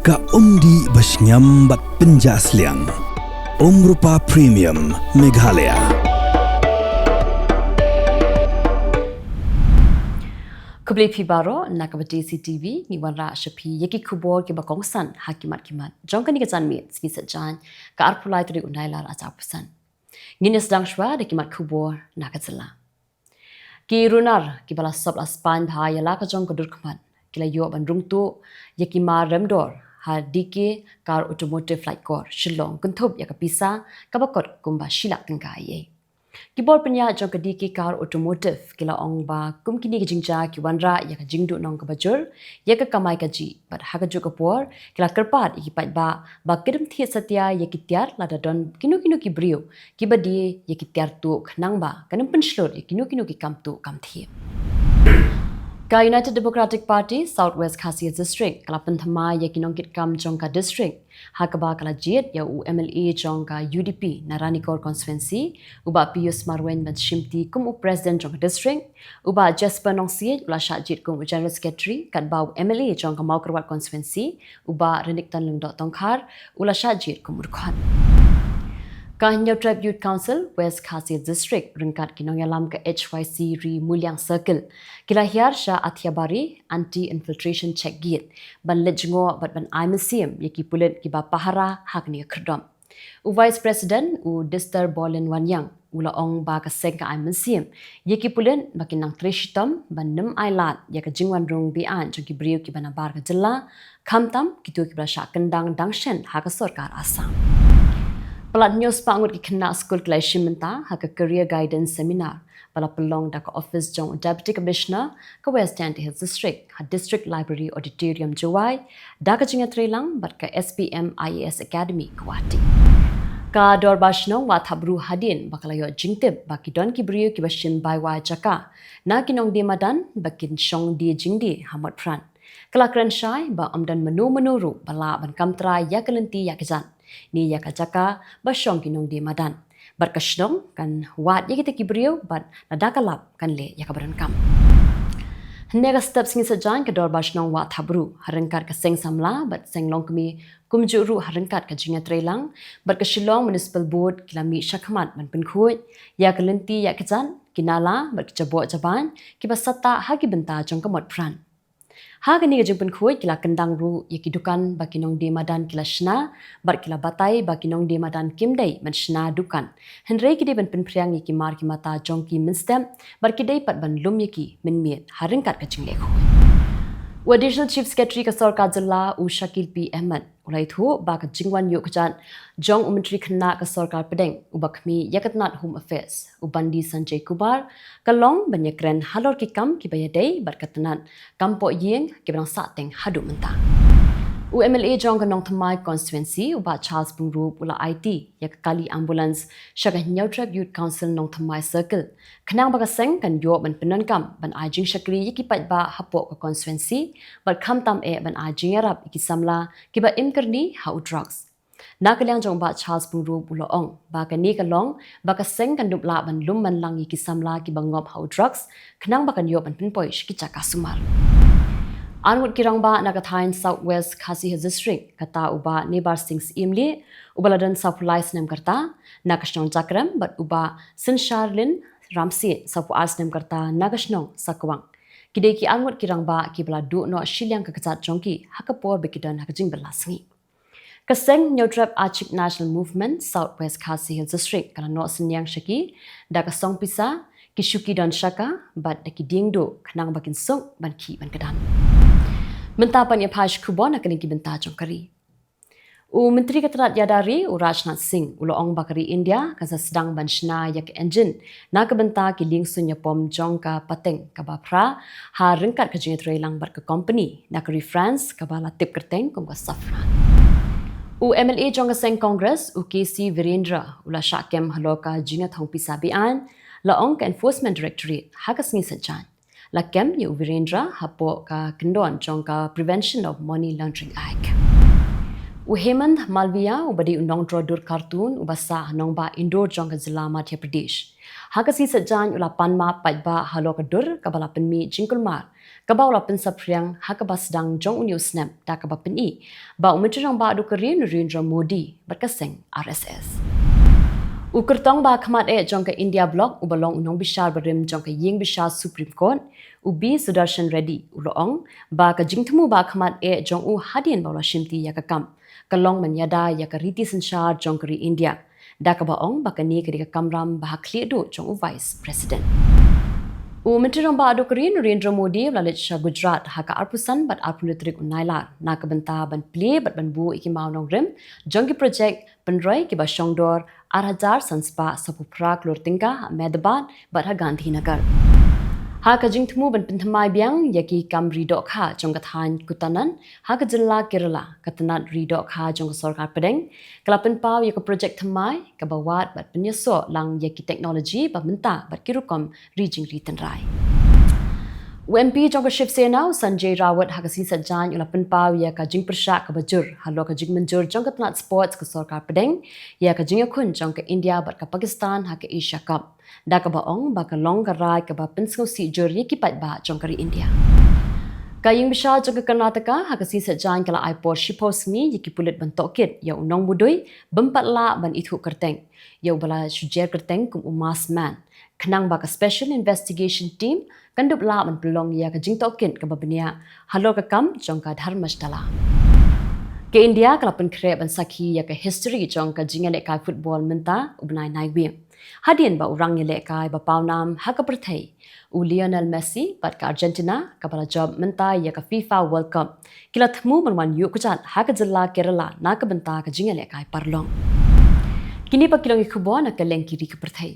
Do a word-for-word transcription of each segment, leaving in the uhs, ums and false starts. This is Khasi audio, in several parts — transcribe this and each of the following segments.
Ka umdih ba shngiam bad pynjah sliang. Umrupa Premium Meghalaya. Khublei phi baroh, na ka Batesi TV ngi wanrah sha phi ïa ki khubor kiba kongsan ha ki mat ki mat jong kane ka janmiet sngi Saitjaiñ, ka arphew lai tarik u Nailar arhajar arphew san. Ngin ïa sdang shuwa da ki mat khubor na ka jylla. Ki runar kiba la sop la spaiñ bha ïa la ka jong ka dur khmat ki la ïoh ban rung tuh ïa ki mar remdor ha DK Car Automotive Laitkor, Shillong, kynthup ïa ka pisa kaba kot kumba shi lak tyngka eiei. Ki bor pynïaid jong ka DK Car Automotive ki la ong ba kum kine ki jingjia ki wanrah ïa ka jingduhnong kaba jur ïa ka kamai kajih, bad ha kajuh ka por ki la kyrpad ïa ki paidbah ba kin ym thied satia ïa ki tiar lada don kino kino ki briew kiba die ïa ki tiar tuh, khnang ba kan ym pynshlur ïa kino kino ki kam tuh kam thied. Ka United Democratic Party South West Khasi Hills District ka la pynthymmai ïa ki nongkitkam jong ka district, ha kaba ka la jied ïa u MLA jong ka UDP na Ranikor constituency, u Bah Pius Marwein, ban shimti kum u president jong ka district, u Bah Jasper Nongsiej u la shah jied kum u general secretary, katba u MLA jong ka Mawkyrwat constituency, u Bah Renikton Lyngdoh Tongkhar, u la shah jied kum u dkhot. Ka Hynñiewtrep Youth Council West Khasi Hills District ryngkat ki nongïalam ka HYC Ri Muliang Circle ki la hiar sha Athiabari Anti Infiltration Check Gate ban leit jngoh bad ban ai mynsiem ïa ki pulit kiba pahara ha kane ka khyrdop. U Vice President, u Dister Bolin Wanïang, u la ong ba ka seng ka ai mynsiem ïa ki pulit ba kin nang trei shitom ban ym ailad ïa ka jingwan rung be-aiñ jong ki briew kiba nabar ka jylla, khamtam kito kiba la shah kyndang dang shen ha ka sorkar Assam. Palat hynñiew spah ngut ki khynnah skul ki la ïashim bynta ha ka Career Guidance Seminar ba la pynlong da ka office jong u Deputy Commissioner ka West Jaintia Hills District ha District Library Auditorium, Jowai, da ka jingïatreilang bad ka SPM IAS Academy, Guwahati. Ka Dorbar Shnong Wah Thapbru hadien ba ka la ïoh jingtip ba ki don ki briew kiba shim bai wai jaka na ki nongdie madan ba kin shong die jingdie ha Motphran, ka la kren shai ba ym don mano mano ruh ba lah ban kam trai ïa ka lynti ïa ka jait ne ïa ka jaka ba shong ki nongdie madan, bad ka shnong kan wad ïa kita ki briew bad lada ka lap kan leh ïa kaba donkam. Hynne ka step sngi Saitjaiñ ka Dorbar Shnong Wah Thapbru ha ryngkat ka Seng Samla bad Seng Longkmie, kumjuh ruh ha ryngkat ka jingïatreilang bad ka Shillong Municipal Board, ki la mih shakhmat ban pynkhuid ïa ka lynti ïa ka jait, ki nala bad ki jaboh jabaiñ kiba sahtah ha ki bynta jong ka Motphran. Ha kane ka jingpynkhuid ki la kyndang ruh ïa ki dukan ba ki nongdie madan ki la shna, bad ki la batai ba ki nongdie madan kim dei ban shna dukan, hynrei ki dei ban pynphriang ïa ki mar ki mata jong ki mynstep, bad ki dei pat ban lum ïa ki mynmiet ha ryngkat ka jingleh khuid. U Additional Chief Secretary ka Sorkar Jylla, u Shakil P Ahmed, u la ïathuh ba ka jingwan ïuh kjat jong u Myntri Khynnah ka Sorkar Pdeng uba khmih ïa ka tnat Home Affairs, u Bandi Sanjay Kumar, ka long ban ïakren halor ki kam kiba ïadei bad ka tnat kam poh ïing kiba dang sahteng haduh mynta. U MLA jong ka Nongthymmai constituency, u Bah Charles Pyngrope, u la aiti ïa ka kali ambulance sha ka Hynñiewtrep Youth Council Nongthymmai Circle, khnang ba ka seng kan ïoh ban pyndonkam ban ai jingshakri ïa ki paidbah hapoh ka constituency, bad khamtam eh ban ai jingïarap ïa ki samla kiba im kyrni ha u drugs. Na ka liang jong u Bah Charles Pyngrope, u la ong ba kane ka long ba ka seng kan dup lah ban lum man lang ïa ki samla kiba ngop ha u drugs, khnang ba kan ïoh ban pynpoi sha ki jaka sumar. Arngut ki rangbah na ka thaiñ South West Khasi Hills District, kata u Bah Nibar Singh Syiemlieh, uba la don sawphew lai snem ka rta, na ka shnong Jakrem, bad u Bah Synsharlin Ramsiej, sawphew ar snem ka rta, na ka shnong Sakwang, ki dei ki arngut ki rangbah kiba la duh noh shiliang ka kjat jong ki ha ka por ba ki don ha ka jingbylla sngi. Ka seng Hynñiewtrep Achik National Movement South West Khasi Hills District ka la noh synñiang sha ki da ka song pisa, ki shuki don shaka, bad da ki dieng duh, khnang ba kin suk ban khih ban kdang. Mynta pan ïa pha sha ki khubor na ka liang ki bynta jong ka ri. U Myntri ka tnat ïada ri, u Rajnath Singh, u la ong ba ka ri India kan sa sdang ban shna ïa ka engine na ka bynta ki liengsuiñ ïapom jong ka pateng kaba phra, ha ryngkat ka jingïatreilang bad ka kompani na ka ri France kaba la tip kyrteng kum ka Safran. U MLA jong ka seng Congress, u K C Virendra, u la shah kem halor ka jingïathong pisa be-aiñ, la ong ka Enforcement Directorate ha ka sngi Saitjaiñ. La kem ïa u Virendra hapoh ka kyndon jong ka Prevention of Money Laundering Act. U Hemant Malviya, uba dei u nongdro dur cartoon uba sah ha nongbah Indore jong ka jylla Madhya Pradesh, ha ka sngi Saitjaiñ u la pan map paidbah halor ka dur kaba la pynmih jingkulmar kaba u la pynsaphriang ha kaba sdang jong une u snem da kaba pyni ba u Myntri Rangbah Duh ka ri Narendra Modi bad ka seng R S S. U kyrtong ba khmat eh jong ka India Bloc uba long u nongbishar barim jong ka ïing bishar Supreme Court, u B Sudarshan Reddy, u la ong ba ka jingthmu ba khmat eh jong u hadien ba u la shimti ïa ka kam ka long ban ïada ïa ka riti synshar jong ka ri India, da kaba ong ba kane ka dei ka kamram ba ha khlieh duh jong u Vice President. U Myntri Rangbah Duh ka ri Narendra Modi u la leit sha Gujarat ha ka arphew san bad arphew tarik u Nailar na ka bynta ban plie bad ban buh ïa ki mawnongrim jong ki projek pynroi kiba shongdor ar hajar san spah saphew phra klur tyngka ha Ahmedabad bad ha Gandhinagar. Ha ka jingthmu ban pynthymmai biang ïa ki kam ri dohkha jong ka thaiñ Kuttanad ha ka jylla Kerala, ka tnat ri dohkha jong ka sorkar pdeng ka la pynpaw ïa ka projek thymmai kaba wad bad pynïasoh lang ïa ki teknoloji ba mynta bad ki rukom ri jingri tynrai. U MP jong ka Shiv Sena, u Sanjay Raut, ha ka sngi Saitjaiñ u la pynpaw ïa ka jingpyrshah kaba jur halor ka jingmynjur jong ka tnat sports ka sorkar pdeng ïa ka jingïakhun jong ka India bad ka Pakistan ha ka Asia Cup, da kaba ong ba ka long ka rai kaba pynsngewsih jur ïa ki paidbah jong ka ri India. Ka ïing bishar jong ka Karnataka ha ka sngi Saitjaiñ ka la ai por shiphew sngi ïa ki pulit ban tohkit ïa u nongmudui bym pat lah ban ithuh kyrteng, ïa uba la shu jer kyrteng kum u Masked Man, khnang ba ka Special Investigation Team kan dup lah ban pynlong ïa ka jingtohkit kaba bniah halor ka kam jong ka Dharmashtala. Ka India ka la pynkhreh ban sakhi ïa ka history jong ka jingïalehkai football mynta u bnai Naiwieng, hadien ba u rangïalehkai ba pawnam ha ka pyrthei, u Lionel Messi bad ka Argentina, kaba la jop mynta ïa ka FIFA World Cup, ki la thmu ban wan ïuh kjat ha ka jylla Kerala na ka bynta ka jingïalehkai paralok. Kine pat ki long ki khubor na kylleng ki ri ka pyrthei.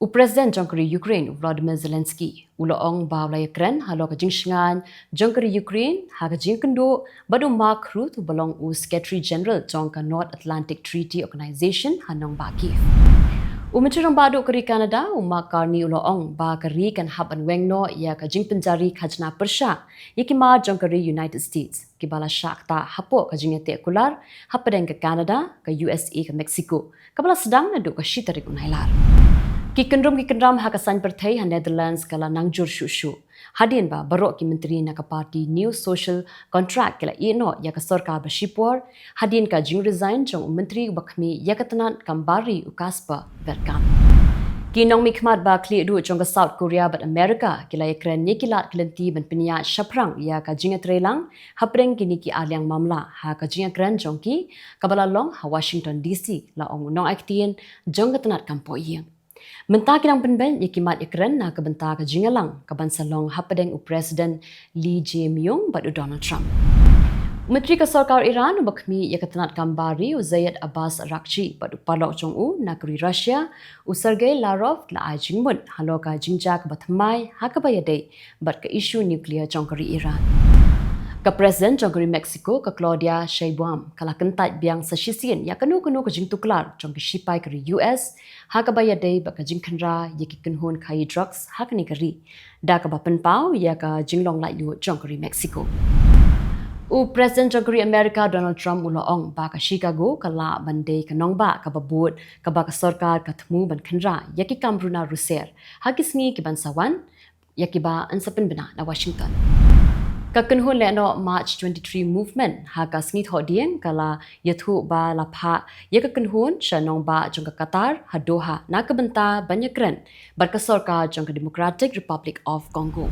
U President jong ka ri Ukraine, u Volodymyr Zelensky, u la ong ba u la ïakren halor ka jingshngaiñ jong ka ri Ukraine ha ka jingkynduh bad u Mark Rutte uba long u Secretary General jong ka North Atlantic Treaty Organization ha nongbah Kyiv. U Myntri Rangbah Duh ka ri Canada, u Mark Carney, u la ong ba ka ri kan hap ban weng noh ïa ka jingpynjari khajna pyrshah ïa ki mar jong ka ri United States kiba la shah ktah hapoh ka jingïateh kular hapdeng ka Canada, ka U S A, ka Mexico, kaba la sdang naduh ka shi tarik u Nailar. Ki kynrum ki kynram ha ka saiñ pyrthei ha Netherlands ka la nang jur shuh shuh, hadien ba baroh ki myntri na ka party New Social Contract ki la ïeh noh ïa ka sorkar ba shipor, hadien ka jingresign jong u myntri uba khmih ïa ka tnat kam bar ri, u Casper Verkamp. Ki nongmihkhmat ba khlieh duh jong ka South Korea bad America ki la ïakren ïa ki lad ki lynti ban pynïaid shaphrang ïa ka jingïatreilang hapdeng kine ki arliang mamla ha ka jingïakren jong ki kaba la long ha Washington D C, la ong u nongai ktien jong ka tnat kam poh ïing. Mynta ki dang pynbeit ïa ki mat ïakren na ka bynta ka jingïalang kaban sa long hapdeng u President Lee Jae-myung bad u Donald Trump. U Myntri ka Sorkar Iran uba khmih ïa ka tnat kam bar ri, u Zayed Abbas Araghchi, bad u paralok jong u na ka ri Russia, u Sergei Lavrov, la ai jingmut halor ka jingjia kaba thymmai ha kaba ïadei bad ka issue nuclear jong ka ri Iran. Ka President jong ka ri Mexico, ka Claudia Sheinbaum, ka la kyntait biang sa shisien ïa kano kano ka jingtuklar jong ki shipai ka ri U S ha kaba ïadei bad ka jingkhynra ïa ki kynhun khaïi drugs ha kane ka ri, da kaba pynpaw ïa ka jinglong laitluid jong ka ri Mexico. U President jong ka ri America, Donald Trump, u la ong ba ka Chicago ka lah ban dei ka nongbah kaba bud kaba ka sorkar ka thmu ban khynra ïa ki kam runa ruser ha ki sngi kiban sa wan, ïa kiba yn sa pynbna na Washington. Ka kynhun lehnoh March twenty-three Movement ha ka sngi Thohdieng ka la ïathuh ba la phah ïa ka kynhun sha nongbah jong ka Qatar ha Doha na ka bynta ban ïakren bad ka sorkar jong ka Democratic Republic of Congo.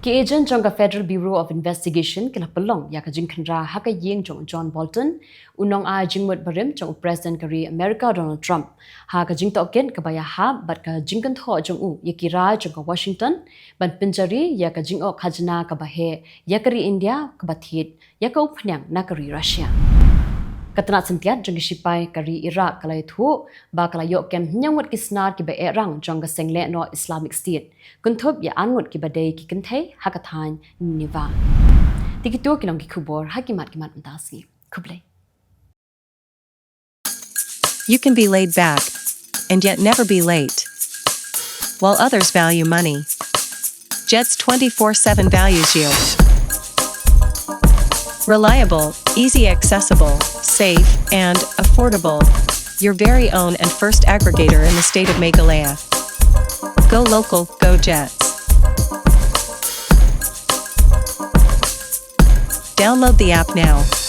Ki agent jong ka Federal Bureau of Investigation ki la pynlong ïa ka jingkhynra ha ka ïing jong u John Bolton, u nongai jingmut barim jong u President ka ri America, Donald Trump, ha ka jingtohkit kaba ïahap bad ka jingkynthoh jong u ïa ki rai jong ka Washington ban pynjari ïa ka jingoh khajna kaba heh ïa ka ri India kaba thied ïa ka umphniang na ka ri Russia. Ka tnat syntiat jong ki shipai ka ri Iraq ka la ïathuh ba ka la ïoh kem hynñiew ngut ki snar kiba eh rang jong ka seng lehnoh Islamic State, kynthup ïa ar ngut kiba dei ki kynthei ha ka thaiñ Nineveh. Te kito ki long ki khubor ha ki mat ki mat mynta ka sngi. Khublei. You can be laid back and yet never be late. While others value money, Jets twenty-four seven values you. Reliable, easy accessible, safe, and affordable. Your very own and first aggregator in the state of Meghalaya. Go local, go Jets. Download the app now.